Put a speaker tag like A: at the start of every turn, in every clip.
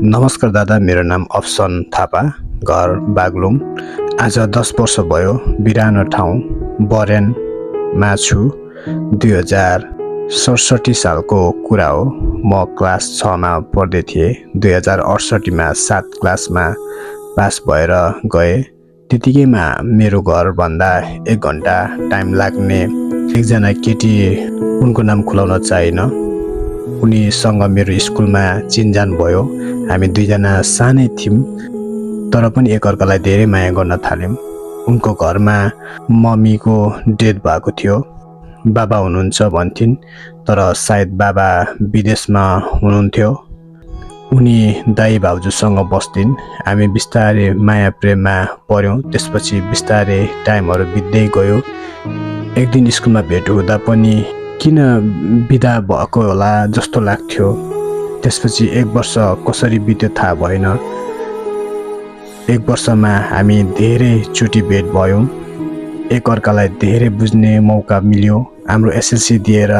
A: नमस्कार दादा, मेरो नाम अफसन थापा, घर बागलुङ। आज 10 वर्ष भयो बिरानो ठाउँ बरेनमा छु। 2067 सालको कुरा हो। म क्लास 6 मा पढ्दै थिएँ। 2068 मा 7 क्लासमा पास भएर गए। त्यतिकैमा मेरो घरभन्दा 1 घन्टा टाइम लाग्ने एकजना केटी, उनको नाम खुलाउन चाहिन, उनीसँग मेरो स्कुलमा चिनजान भयो। हामी दुईजना सानै थियौँ, तर पनि एकअर्कालाई धेरै माया गर्न थाल्यौँ। उनको घरमा मम्मीको डेथ भएको थियो। बाबा हुनुहुन्छ भन्थिन्, तर सायद बाबा विदेशमा हुनुहुन्थ्यो। उनी दाइ भाउजूसँग बस्थिन्। हामी बिस्तारै माया प्रेममा पऱ्यौँ। त्यसपछि बिस्तारै टाइमहरू बित्दै गयो। एक दिन स्कुलमा भेट हुँदा पनि किन बिदा भएको होला जस्तो लाग्थ्यो। त्यसपछि 1 वर्ष कसरी बित्यो थाहा भएन। 1 वर्षमा हामी धेरैचोटि भेट भयौँ। एकअर्कालाई धेरै बुझ्ने मौका मिल्यो। हाम्रो एसएलसी दिएर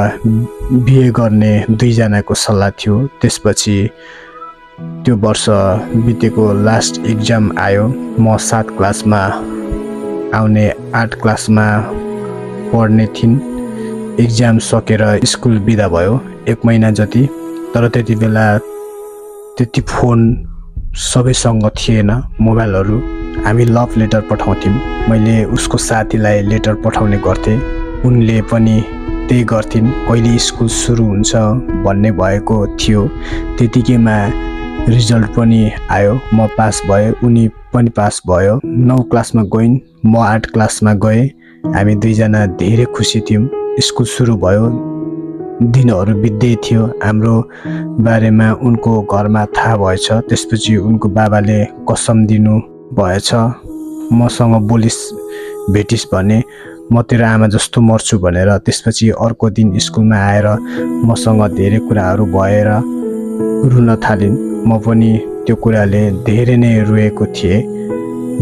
A: बिए गर्ने दुईजनाको सल्लाह थियो। त्यसपछि त्यो वर्ष बितेको लास्ट इक्जाम आयो। म 7 क्लासमा आउने 8 क्लासमा पढ्ने थिइन्। इक्जाम सकेर स्कुल बिदा भयो 1 महिना जति। तर त्यति बेला त्यति फोन सबैसँग थिएन, मोबाइलहरू। हामी लभ लेटर पठाउँथ्यौँ। मैले उसको साथीलाई लेटर पठाउने गर्थेँ, उनले पनि त्यही गर्थिन्। कहिले स्कुल सुरु हुन्छ भन्ने भएको थियो। त्यतिकैमा रिजल्ट पनि आयो। म पास भएँ, उनी पनि पास भयो। 9 क्लासमा गइन्, म 8 क्लासमा गएँ। हामी दुईजना धेरै खुसी थियौँ। स्कुल सुरु भयो, दिनहरू बित्दै थियो। हाम्रो बारेमा उनको घरमा थाहा भएछ। त्यसपछि उनको बाबाले कसम दिनु भएछ, मसँग बोलिस भेटिस भने म तेरो आमा जस्तो मर्छु भनेर। त्यसपछि अर्को दिन स्कुलमा आएर मसँग धेरै कुराहरू भएर रुन थालिन्। म पनि त्यो कुराले धेरै नै रोएको थिएँ,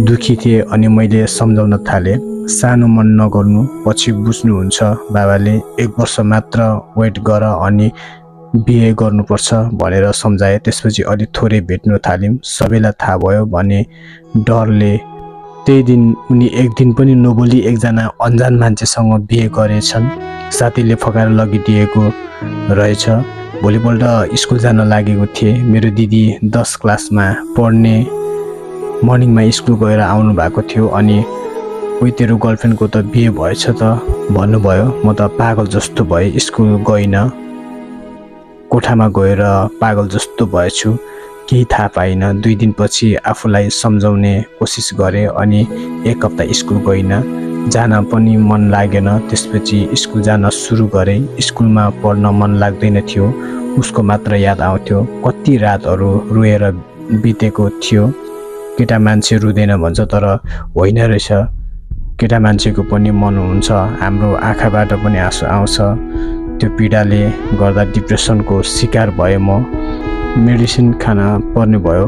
A: दुखी थिएँ। अनि मैले सम्झाउन थालेँ, सानो मन नगर्नु, पछि बुझ्नुहुन्छ बाबाले। 1 वर्ष मात्र वेट गर अनि बिए गर्नुपर्छ भनेर सम्झाए। त्यसपछि अलि थोरै भेट्न थाल्यौँ। सबैलाई थाहा भयो भने डरले त्यही दिन उनी एक दिन पनि नबोली एकजना अन्जान मान्छेसँग बिहे गरेछन्। साथीले फकाएर लगिदिएको रहेछ। भोलिपल्ट स्कुल जान लागेको थिएँ। मेरो दिदी 10 क्लासमा पढ्ने मर्निङमा स्कुल गएर आउनु भएको थियो। अनि उही तेरो गर्लफ्रेन्डको त बिहे भएछ त भन्नुभयो। म त पागल जस्तो भएँ, स्कुल गइनँ। कोठामा गएर पागल जस्तो भएछु, केही थाहा पाइनँ। 2 दिनपछि आफूलाई सम्झाउने कोसिस गरेँ अनि 1 हप्ता स्कुल गइनँ। जान पनि मन लागेन। त्यसपछि स्कुल जान सुरु गरेँ। स्कुलमा पढ्न मन लाग्दैन थियो, उसको मात्र याद आउँथ्यो। कति रातहरू रोएर बितेको थियो। केटा मान्छे रुँदैन भन्छ, तर होइन रहेछ। केटा मान्छेको पनि मन हुन्छ। हाम्रो आँखाबाट पनि आँसु आउँछ। त्यो पीडाले गर्दा डिप्रेसनको शिकार भएँ म। मेडिसिन खान पर्ने भयो।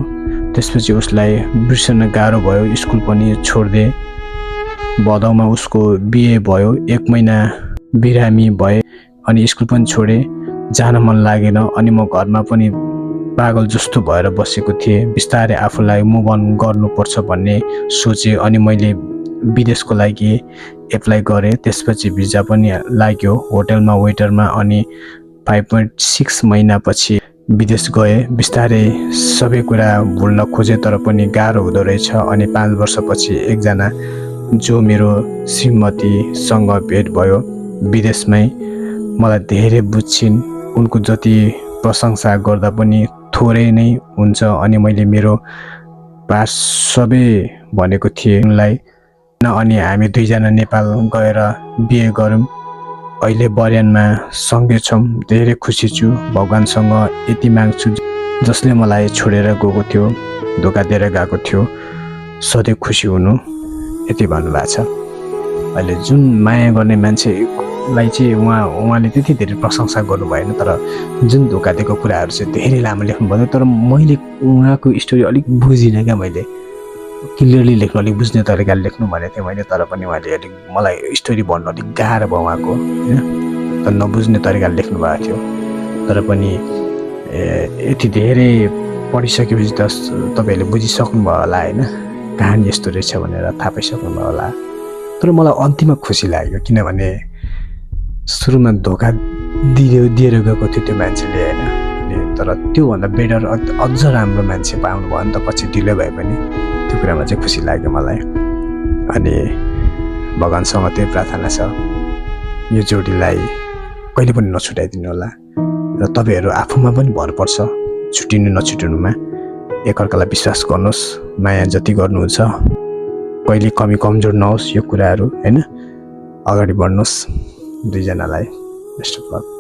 A: त्यसपछि उसलाई बिर्सन गाह्रो भयो। स्कुल पनि छोड्दे। भदौमा उसको बिहे भयो। 1 महिना बिरामी भए अनि स्कुल पनि छोडेँ। जान मन लागेन। अनि म घरमा पनि पागल जस्तो भएर बसेको थिएँ। बिस्तारै आफूलाई मुभ अन गर्नुपर्छ भन्ने सोचेँ। अनि मैले विदेशको लागि एप्लाई गरेँ। त्यसपछि भिजा पनि लाग्यो, होटलमा वेटरमा। अनि 5.6 महिनापछि विदेश गएँ। बिस्तारै सबै कुरा भुल्न खोजेँ, तर पनि गाह्रो हुँदो रहेछ। अनि 5 वर्षपछि एकजना जो मेरो श्रीमतीसँग भेट भयो विदेशमै, मलाई धेरै बुझ्छिन्। उनको जति प्रशंसा गर्दा पनि थोरै नै हुन्छ। अनि मैले मेरो पास सबै भनेको थिएँ उनलाई। अनि हामी दुईजना नेपाल गएर बिहे गऱ्यौँ। अहिले बरेनमा सँगै छौँ। धेरै खुसी छु। भगवानसँग यति माग्छु, जसले मलाई छोडेर गएको थियो, धोका दिएर गएको थियो, सधैँ खुसी हुनु, यति भन्नुभएको छ। अहिले जुन माया गर्ने मान्छेलाई चाहिँ उहाँले त्यति धेरै प्रशंसा गर्नु भएन, तर जुन धोका दिएको कुराहरू चाहिँ धेरै लामो लेख्नु भयो। तर मैले उहाँको स्टोरी अलिक बुझिनँ क्या। मैले क्लियरली लेख्नु, अलिक बुझ्ने तरिकाले लेख्नु भनेको थिएँ मैले, तर पनि उहाँले अलिक मलाई स्टोरी भन्नु अलिक गाह्रो भयो उहाँको, होइन। तर नबुझ्ने तरिकाले लेख्नु भएको थियो। तर पनि यति धेरै पढिसकेपछि त तपाईँहरूले बुझिसक्नुभयो होला होइन, कहानी यस्तो रहेछ भनेर थाहा पाइसक्नुभयो होला। तर मलाई अन्तिममा खुसी लाग्यो, किनभने सुरुमा धोका दिएर गएको थियो त्यो मान्छेले होइन, अनि तर त्योभन्दा बेटर अझ राम्रो मान्छे पाउनु भयो नि त, पछि ढिलो भए पनि। त्यो कुरामा चाहिँ खुसी लाग्यो मलाई। अनि भगवान्सँग त्यही प्रार्थना छ, यो जोडीलाई कहिले पनि नछुटाइदिनु होला र तपाईँहरू आफूमा पनि भर पर्छ छुट्टिनु नछुटिनुमा। एकअर्कालाई विश्वास गर्नुहोस्, माया जति गर्नुहुन्छ कहिले कमी कमजोर नहोस् यो कुराहरू होइन, अगाडि बढ्नुहोस्। दुईजनालाई बेस्ट अफ लक।